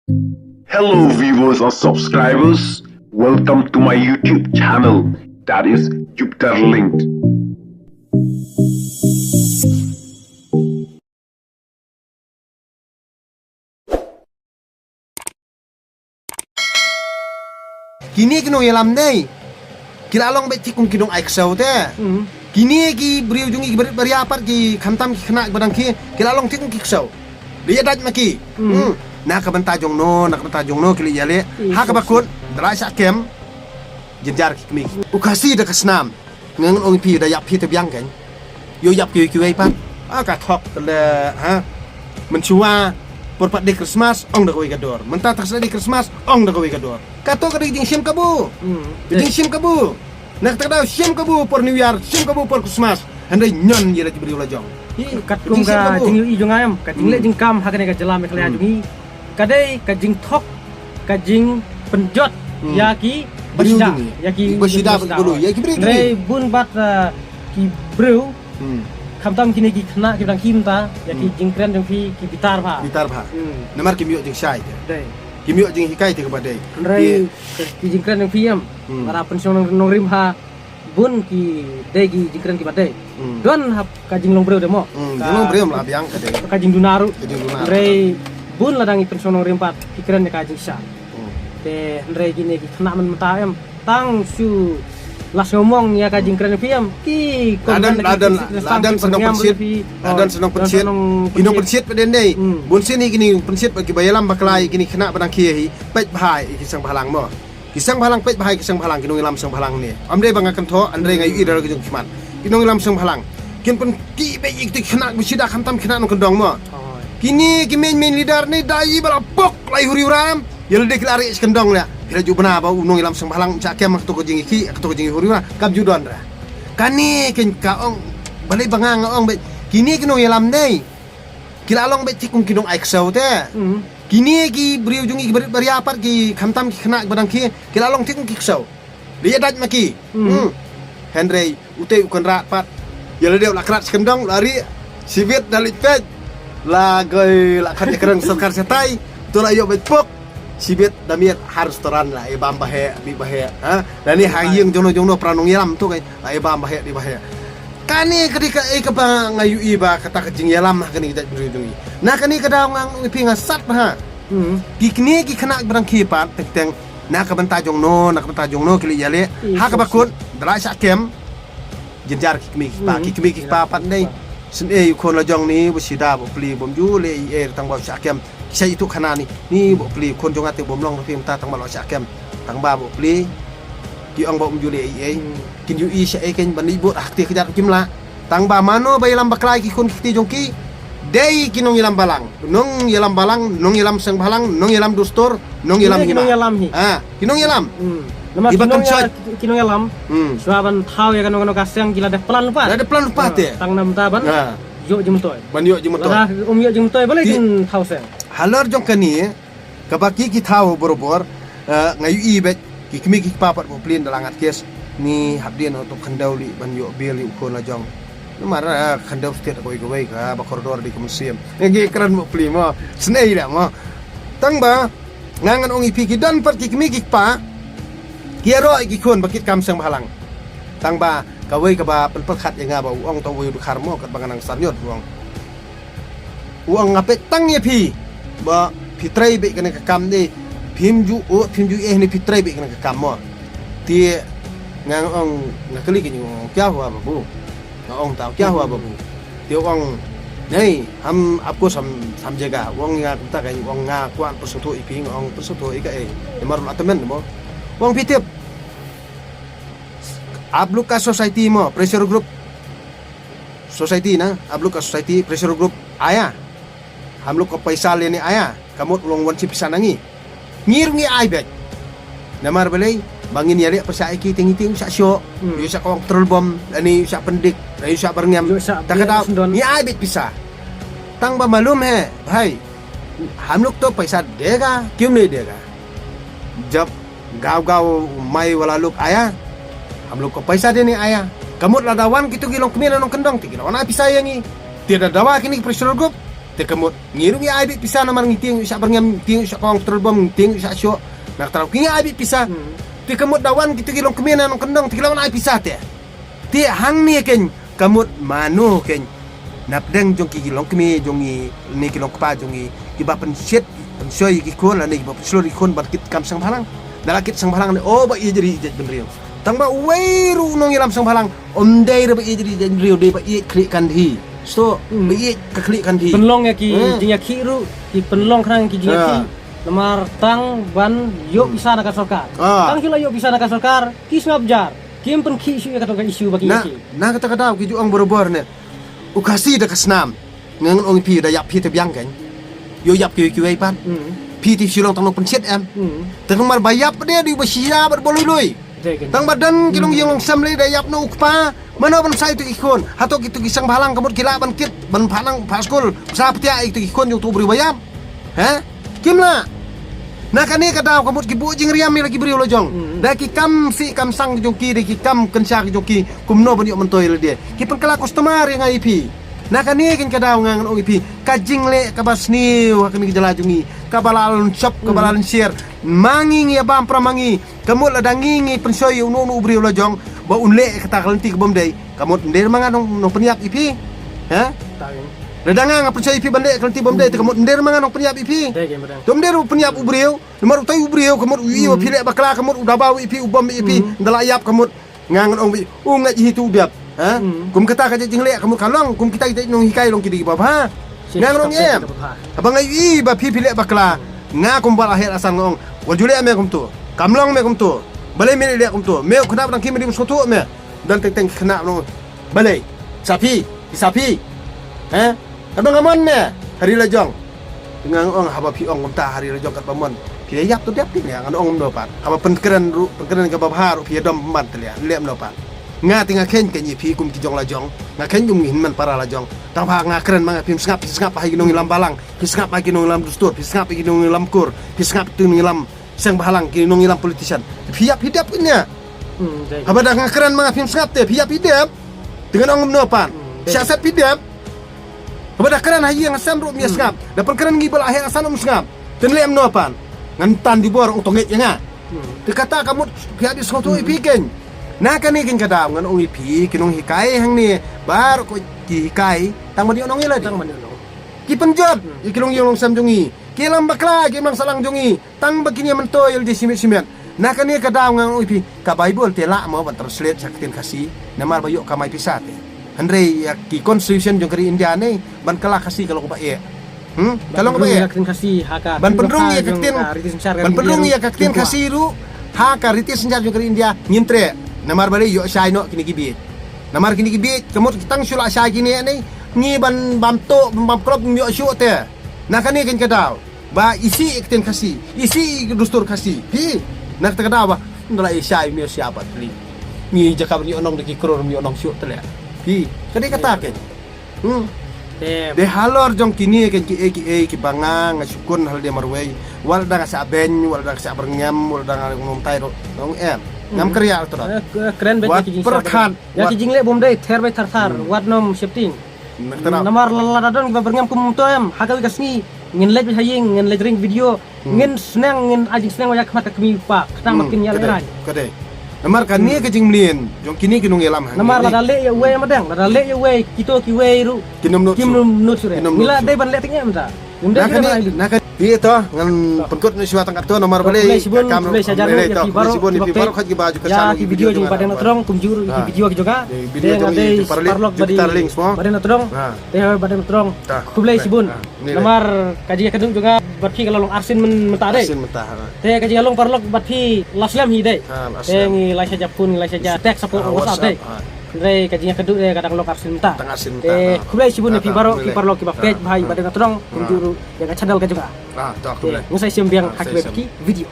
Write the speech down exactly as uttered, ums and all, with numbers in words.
Hello viewers and subscribers, welcome to my YouTube channel, that is Jupiter Linked. Kine ki nongïalam dei ki la long beit thik kum ki nong ai ksew te. Kine ki briew jong ngi ki barit baria pat ki khamtam ki khynnah ki ba dang khie ki la long thik kum ki ksew. Leit ïa dait ma ki. Na ka bynta jong no, na ka bynta jong no ki leit ïaleh. Ha kaba kut da la shah kem. Jynjar ki kmie. U Khasi da ka snam. Nga ngan ong ïa phi da ïap phi te biang kan. Ïoh ïap kiwei kiwei pat. Ah, ka thok ka le, ha. Mynshuwa por pat dei Christmas ong da kawei ka dor. Mynta te ka sdang dei Christmas ong da kawei ka dor. Kato ka dei ka jingshim kabu. Ka jingshim kabu. Na kata ka daw shim kabu por New Year, shim kabu por Christmas. Hynrei ñion ïa la ki briew la jong. Katkum ka jingïohi jong nga em, ka jingleh jingkam ha kane ka jylla Meghalaya jong ngi. Ka dei ka jingthok, ka jingpynjot ïa ki briew, ïa ki briew, ïa ki briew. Hynrei bun bat, uh, ki briew, khamtam kine ki khynnah ki ba dang khie mynta, ïa ki jingkren jong phi ki bitar bha. Bitar bha. Namar kim ïoh jingshai te. Dei. Kim ïoh jinghikai te kaba dei. Hynrei ki jingkren jong phi em, lada pynshong nongrim ha bun ki dei ki jingkren ki ba dei. Don hap ka jinglong briew de mo. Jinglong briew la biang ka dei. Ka jingduna ruh. Ka jingduna ruh. Hynrei bun lada ngi pynshong nongrim pat ki kren ïa ka jingshai. Te hynrei kine ki khynnah mynta em tang shu la sngewmong ïa ka jingkren phi em ki. Ladan, ladan, ladan sngewmong pynshit. Ladan sngewmong pynshit. Ki nongpynshit pat dei. Bun sien hi kine pynshit pat ki ba ïalam bakla ïa kine khynnah ba dang khie hi. Peit bha ïa ki seng bhalang mo. Ki seng bhalang, peit bha ïa ki seng bhalang, ki nongïalam seng bhalang ne. Ym dei ba nga kynthoh, hynrei nga ïohi da la ki jong ki khmat. Ki nongïalam seng bhalang. Kin pynkhih beit ïa ki khynnah ba sida khamtam khynnah nongkyndong mo. Kine ki main main leader ne da i ba la pok la i huri hura em. Ïa lade ki la rieh sha kyndong leh. Phi la ju bna ba u nongïalam seng bhalang um shah kem ha kato ka jingïakhih, ha kato ka jingïahuri hura. Kam ju don ra. Kane ken ka ong balei ba nga nga ong beit. Kine ki nongïalam dei. Ki la long beit thik kum ki nong ai ksew te. Kine ki briew jong ngi ki barit baria pat ki khamtam ki khynnah ki ba dang khie ki la long thik kum ki ksew. Leit ïa dait ma ki. Hynrei utei u Kynrad pat ïa lade u la krat sha kyndong la rieh. Shibit da leit peit la goi la khat ïa ka reng sorkar shatai. To la ïoh beit pok. Shibit da miet ha restaurant la ïa bam ba heh, bih ba heh, ha. Lane ha ïing jong no jong no para nongïalam to kai. Ai ba baheh di baheh. Kane ka dei kaei kaba nga ïohi ba kata ka jingïalam ha kane ka jaitbynriew jong ngi. Na kane ka daw nga ong ïa phi nga sat bha. Ki kine ki khynnah ba dang khie pat teng teng na ka bynta jong no, na ka bynta jong no ki leit ïaleh. Ha kaba kut da la shah kem. Jynjar ki kmie ki kpa, ki kmie ki kpa pat dei. Sngewsih ïa u khun la jong ni ba sida ba pli bym ju leh ei ei tang ba shah kem. Ki sa ïathuh khana ni, ni ba pli khun jong nga te bym long ruh phi mynta tang ba la shah kem. Tang ba ba pli ki ong ba um ju leh ei ei. Kin ju i sha ei kein ban i bud ha kti kjat kim lah. Tang ba mano ba ïalam bakla ïa ki khun ki kti jong ki. Dei ki nongïalam balang, nongïalam balang, nongïalam seng balang, nongïalam dustur, nongïalam hima. Nongïalam hi. Ha, ki nongïalam. Namar ki nongïalam, ki nongïalam. Shuwa ban thaw ïa kano kano ka seng ki la dep plan lypa. La dep plan lypa te. Tang namar ban ïoh jingmyntoi. Ban ïoh jingmyntoi. Lada um ïoh jingmyntoi balei kin thaw seng. Halor jong kane kaba ki ki thaw barabor, eh, nga ïohi beit ki kmie ki kpa pat ba pli da la ngat kes ni hap dien to khyndew lei ban ïoh bill ïa u khun la jong. Namar, eh, khyndew stet kawei kawei kaba kordor dei ka mynsiem. Ngi kren ba pli mo. Snei da mo. Tang ba nga ngan ong ïa phi ki don pat ki kmie ki kpa ki ïaroh ïa ki khun ba kit kam seng balang. Tang ba kawei kaba pynpyrkhat ïa nga ba u ong to wei u dkhar mo katba nga nang sar ñiot u ong. U ong nga peit tang ïa phi ba phi trei beit kane ka kam dei phim ju u phim ju eh ne phi trei beit kane ka kam mo. Te nga ong nga kylli ki ong kya hua babu. Nga ong tau kya hua babu. Te u ong nahi hum aapko sam, samjhega. U ong ïa kumta ka u ong nga kwah pynsngewthuh ïa phi nga ong pynsngewthuh ïa kaei. Namar la tymmen mo. U ong phi tip. Aap log ka society mo, pressure group. Society na, aap log ka society, pressure group, aaya. Hum log ka paisa lene aaya, ka mut u long wan shi paisa na ngi. Ngi ruh ngi ai beit. Namar balei, ba ngin ïaleh pyrshah ïa ki te ngi te u shah shoh, u shah kawang petrol bomb, lane u shah pyndik, lane u shah byrngem. Ta ka daw, ngi ai beit pisa. Tang ba malum hai, bhai. Hum log to paisa dega, kyun nahi dega. Jab gaon gaon mein wala log aaya, hum log ko paisa dene aaya. Ka mut lada wan kito ki longkmie na nongkyndong te ki la wan ai pisa ïa ngi. Te da dawa kine ki pressure group, Te ka mut ngi ruh ngi ai beit pisa namar ngi tieng sha byrngem, tieng sha kong trelbong, tieng sha shuh. Na ka daw ki ngi ai beit pisa. Te ka mut da wan kito ki longkmie na nongkyndong te ki la wan ai pisa te. Te hangne kein ka mut mano kein na pdeng jong ki longkmie jong ngi ne ki longkpa jong ngi kiba pynshit pynshoi ïa ki khun lane kiba pynshlur ïa ki khun ban kit kam seng bhalang. Da la kit seng bhalang ne o ba ïeit ri ïeit bynriew. Tang ba uwei ruh u nongïalam seng bhalang um dei re ba ïeit ri ïeit bynriew, dei ba ïeit khlieh kandhi. Sto ba ïeit ka khlieh kandhi. Pynlong ïa ki jingïakhih ruh, ki pynlong khnang ki jingïakhih. Namar tang ban ïoh pisa na ka sorkar. Tang ki la ïoh pisa na ka sorkar ki sngap jar. Kim pynkhih shuh ïa kato ka issue ba ki ïa ki. Na kata ka daw ki ju ong barabor ne. U Khasi da ka snam. Nga ngan ong ïa phi da ïap phi te biang kein. Ïoh ïap kiwei kiwei pat. Phi te shu long tang nongpynshit em. Te namar ba ïap de dei ba shisha bad ba lui lui. Tang ba don ki longïing longsem lei da ïap na u kpa. Mano ban sa ïa tu ki khun. Hato ki tu ki seng bhalang ka mut ki lah ban kit ban phah nang phah skul. Sa ptia ïa tu ki khun jong tu briew ba ïap. He? Kim lah. Na kane ka daw ka mut ki buh jingriam ïa la ki briew la jong. Da ki kam sih kam sang ki jong ki, da ki kam kynsha ki jong ki. Kumno ban ïoh myntoi ïa lade. Ki pynkylla customer ïa nga ïa phi. Na kane kein ka daw nga ngan ong ïa phi. Ka jingleh kaba sniew ha kane ka jylla jong ngi. Kaba la lynshop, kaba la lynsher. Ma ngi ngi ïa bam pra ma ngi. Ka mut lada ngi ngi pynshoi ïa uno uno u briew la jong ba un leh kata ka lynti ka bym dei. Ka mut ym dei ma nga nong nong pynïap ïa phi. Ha? Lada nga nga pynshoi ïa phi ban leh ka lynti bym dei te ka mut ym dei ma nga nong pynïap ïa phi. Te ym dei u pynïap u briew. Namar utai u briew ka mut u ïoh phi leh bakla ka mut u da baw ïa phi u bom ïa phi. Da la ïap ka mut nga ngan ong ba u ngeit hi tu u biap. Ha? Kum kata ka jingleh ka mut ka long kum kita kita nonghikai long ki dei ba bha. Nga ngan ong em. Haba nga ïohi ba phi phi leh bakla. Nga kum ba la heh la san nga ong. Wat ju leh me kumtu. Kam long me kumtu. Balei me leh kumtu. Me u khynnah ba dang khie me dei me sngewthuh me. Don teng teng ki khynnah ba long. Balei. Sa phi. Phi sa phi. He? Haba nga mon me. Ha ri la jong. Nga ong haba phi ong kumta ha ri la jong katba mon. Phi ïa ïap tu dep phi ne nga ong kumno pat. Haba pynkren ruh pynkren kaba bha ruh phi ïa dom pynban te leh. Leh kumno pat. Nga te nga kheiñ kein ïa phi kum ki jong la jong. Nga kheiñ kum ngi hynmen para la jong. Tang ba nga kren ma nga phim sngap, phi sngap ha ki nongïalam balang, phi sngap ha ki nongïalam dustur, phi sngap ha ki nongïalam kur, phi sngap ha ki nongïalam seng bhalang, ki nongïalam politician. Phi ïap phi dep ne. Haba da nga kren ma nga phim sngap te phi ïap phi dep. Te ngan ong kumno pat. Siasat phi dep. Haba da kren ha ïing ha sem ruh ym ïa sngap. Da pynkren ngi ba la heh la san um sngap. Te leh kumno pat. Ngan tan di bor ong to ngeit ïa nga. Te kata ka mut phi ïa di sngewthuh ïa phi kein. Na kane kein ka daw ngan ong ïa phi ki nonghikai hangne baroh ko ki hikai tang ban ïoh nong ïa lade. Tang ban ïoh nong. Ki pynjot ïa ki longïing longsem jong ngi. Ki lam bakla ki lam sahlang jong ngi. Tang ba kine myntoi ïa lade shimet shimet. Na kane ka daw ngan ong ïa phi ka Baibl te lah mo ban translate sha ka ktien Khasi. Namar ba ïoh kamai pisa te. Hynrei ïa ki constitution jong ka ri India ne ban kylla Khasi ka long ba eh. Hmm? Ka long ba eh. Ban pynrung ïa ka ktien, ban pynrung ïa ka ktien Khasi ruh ha ka riti synshar jong ka ri India ngim treh. Namar balei ïoh shai noh kine ki bieit. Namar kine ki bieit ka mut tang shu la shai kine ne ngi ban bam to ban bam klop ngim ïoh shuh te. Na kane kein ka daw. Ba isih ïa ka ktien Khasi, isih ïa ka dustur Khasi. Phi, na kata ka daw ba, nda la isih ïa mi sia ba tli. Ngi jaka ban ïoh nong da ki kror mi ïoh nong shuh tli. Phi, ka dei kata kein. Hmm. Dei halor jong kine kein ki ei ki ei ki ba nga nga shu kun ha lade marwei. Wat la da nga sah beiñ, wat la da nga sah byrngem, wat la da nga ngam tai ruh. Nong em. Ngam kyrïa ruh. Kren beit ki jingshah. Ïa ki jingleh bym dei ther beit thar thar. Wat nym sheptieng. Namar lada don kiba byrngem kum to em ha kawei ka sngi ngin leit beit ha ïing ngin leit ring video ngin sneng ngin ai jingsneng ïa khmat ka kmie u kpa khnang ba kin ïalehrain. Ka dei. Namar kane ka jingmlien jong kine ki nongïalam hangne. Namar lada leh ïa uwei em dang lada leh ïa uwei kito kiwei ruh kim nud shuh. Ngi la dei ban leh teng em ta. Ïa to ngan pynkut noh shuwa tang katto namar balei ka kam ruh. Khublei shibun ïa phi baroh kiba peit ïa ki video jong Bah Deng Nongtdong kumjuh ruh ïa ki video ki jong nga. Te nga dei paralok ba dei Bah Deng Nongtdong. Te Bah Deng Nongtdong khublei shibun. Namar ka jingïakynduh jong nga bad phi ka la long arsien mynta dei. Te ka jingïalong paralok bad phi la slem hi dei. Te ngi la sha ja phone ngi la sha ja text hapoh WhatsApp dei. Hynrei ka jingïakynduh dei ka dang long arsien mynta. Te khublei shibun ïa phi baroh ki paralok kiba peit bha ïa Bah Deng Nongtdong kumjuh ruh ïa ka channel ka jong nga. Ngin sa ïashem biang ha kiwei ki video.